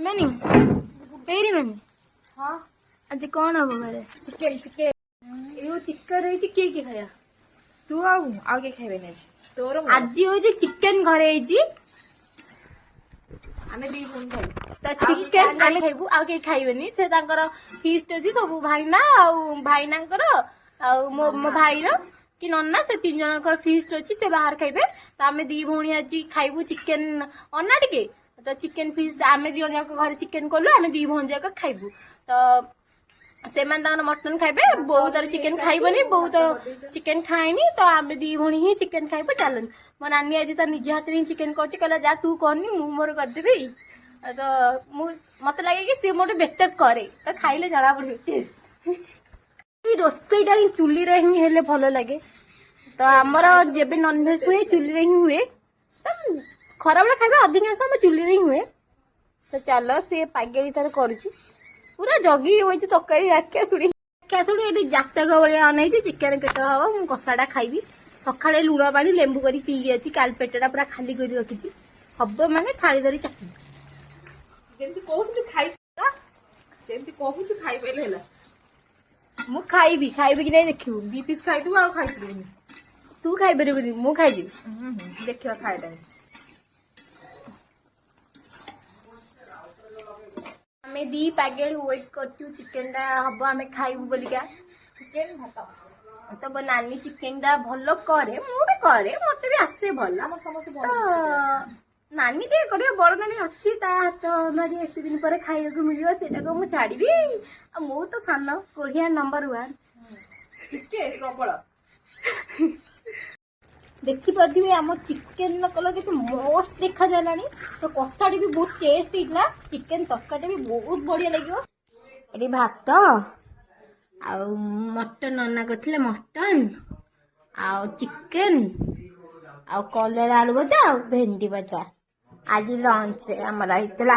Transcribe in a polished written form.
ରିମାନି, ଏଇ ରିମାନି। ହଁ। ଆଜି କଣ ହବ ଘରେ? Chicken, chicken. ଏଇ ଯୋଉ ଚିକେନ ହେଇଛି, କିଏ କିଏ ଖାଇବା? ତୁ ଆଉ ମୁଁ, ଆଉ କିଏ ଖାଇବେନି ଆଜି, ତୋର ମୋର। ଆଜି ହଉଛି ଚିକେନ ଘରେ ହେଇଛି। ଆମେ ଦି ଭଉଣୀ ଖାଇବୁ। ତ ଚିକେନ ଆମେ ଖାଇବୁ, ଆଉ କେହି ଖାଇବେନି। ସେ ତାଙ୍କର ଫିଷ୍ଟ ଅଛି ସବୁ, ଭାଇନା ଆଉ ଭାଇନାଙ୍କର ଆଉ ମୋ ମୋ ଭାଇର କି ନନା, ସେ ତିନି ଜଣଙ୍କର ଫିଷ୍ଟ ଅଛି, ସେ ବାହାରେ ଖାଇବେ। ତ ଆମେ ଦି ଭଉଣୀ ଆଜି ଖାଇବୁ ଚିକେନ। ଅନା ଟିକେ। ତ ଚିକେନ ଫିଷ୍ଟ, ଆମେ ଦି ଜଣ ଯାକ ଘରେ ଚିକେନ କଲୁ, ଆମେ ଦି ଭଉଣୀ ଯାକ ଖାଇବୁ। ତ ସେମାନେ ତାଙ୍କର ମଟନ ଖାଇବେ। ବୋଉ ତାର ଚିକେନ ଖାଇବନି, ବୋଉ ତ ଚିକେନ ଖାଏନି। ତ ଆମେ ଦି ଭଉଣୀ ହିଁ ଚିକେନ ଖାଇବୁ। ଚାଲନ୍ତୁ। ମୋ ନାନୀ ଆଜି ତା ନିଜ ହାତରେ ହିଁ ଚିକେନ କରୁଛି। କହିଲା, ଯା ତୁ କରନି, ମୁଁ ମୋର କରିଦେବି। ତ ମୁଁ ମତେ ଲାଗେ କି ସିଏ ମୋଠୁ ବେଟର କରେ। ତ ଖାଇଲେ ଜଣା ପଡିବ ଟେଷ୍ଟ। ରୋଷେଇଟା ହିଁ ଚୁଲିରେ ହିଁ ହେଲେ ଭଲ ଲାଗେ। ତ ଆମର ଯେବେ ନନଭେଜ ହୁଏ, ଚୁଲିରେ ହିଁ ହୁଏ। ତ ଖରାବେଳେ ଖାଇବା ଅଧିକାଂଶ ଆମ ଚୁଲିରେ ହିଁ ହୁଏ। ତ ଚାଲ, ସିଏ ପାଗେଳି ତାର କରୁଛି, ପୁରା ଜଗି ବଇଛି ତରକାରୀ। ରାଖିଆ ଶୁଣି, ରାଖିଆ ଶୁଣି, ଏଠି ଜାତକ ଭଳିଆ ଅନେଇଛି ଚିକେନ କେତେ ହବ, ମୁଁ କଷାଟା ଖାଇବି। ସକାଳେ ଲୁଣ ପାଣି ଲେମ୍ବୁ କରି ପିଇକି ଅଛି। କାଲି ପେଟଟା ପୁରା ଖାଲି କରି ରଖିଛି। ହବ ମାନେ ଥାଳି ଧରି ଚାଖିବି। ଯେମିତି କହୁଛୁ ଖାଇ, ଯେମିତି କହୁଛୁ ଖାଇପାରିଲେ ହେଲା। ମୁଁ ଖାଇବି, ଖାଇବି କି ନାଇଁ ଦେଖିବୁ। ଦି ପିସ୍ ଖାଇଦବୁ, ଆଉ ଖାଇପାରିବୁନି। ତୁ ଖାଇପାରିବୁନି, ମୁଁ ଖାଇଯିବି। ଦେଖିବା ଖାଇଟା। ଆମେ ଦି ପାଗେଳି ୱେଟ୍ କରିଛୁ, ଚିକେନଟା ହବ, ଆମେ ଖାଇବୁ ବୋଲିକା। ଚିକେନ ଭାତ। ତ ମୋ ନାନୀ ଚିକେନଟା ଭଲ କରେ, ମୁଁ ବି କରେ, ମତେ ବି ଆସେ ଭଲ। ଆମର ସମସ୍ତେ ତ ଭଲ। ନାନୀ ଟିକେ କରିବ, ବଡ ନାନୀ ଅଛି, ତା ହାତ ମାରି ଏତେ ଦିନ ପରେ ଖାଇବାକୁ ମିଳିବ, ସେଇଟାକୁ ମୁଁ ଛାଡିବି? ଆଉ ମୁଁ ତ ସାନ କୋଢିଆ ନମ୍ବର 1। ଟିକେ ପ୍ରବଳ। ଦେଖିପାରୁଥିବେ ଆମ ଚିକେନର କଲର କେତେ ମସ୍ତ ଦେଖାଯାଲାଣି। ତ କଷାଟି ବି ବହୁତ ଟେଷ୍ଟ ହେଇଥିଲା, ଚିକେନ ତରକାରୀଟା ବି ବହୁତ ବଢିଆ ଲାଗିବ। ଏଠି ଭାତ ଆଉ ମଟନ ନନା କରିଥିଲେ, ମଟନ ଆଉ ଚିକେନ ଆଉ କଲରା ଆଳୁ ଭଜା ଆଉ ଭେଣ୍ଡି ଭଜା ଆଜି ଲଞ୍ଚରେ ଆମର ହେଇଥିଲା।